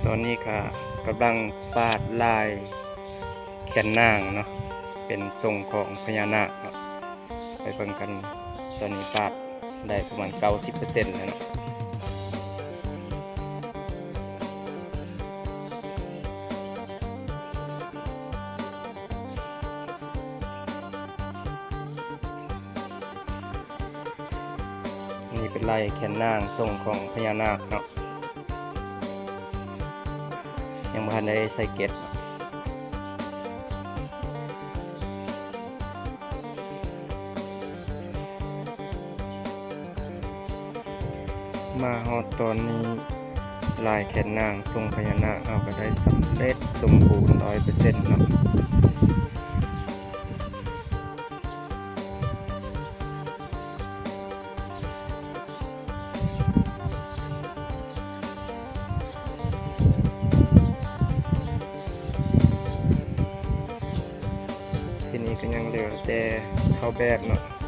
ຕອນນີ້ກະກຳລັງປາດລາຍແຂນນາງເນາະ ເປັນຊົງຂອງພະຍານາກເນາະ. ໄປເບິ່ງກັນ ຕອນນີ້ປາດໄດ້ປະມານເກົ້າສິບເປີເຊັນແລ້ວເນາະ. ນີ້ເປັນລາຍແຂນນາງຊົງຂອງພະຍານາກເນາະ ຍັງບໍ່ທັນໄດ້ໃສ່ເກັດ. ມາຮອດຕອນນີ້ ລາຍແຂນນາງຊົງພະຍານາກເຮົາກະໄດ້ສຳເລັດສົມບູນຮ້ອຍເປີເຊັນເນາະ. ທີນີ້ກະຍັງເຫຼືອແຕ່ເຂົ້າແບບເນາະ.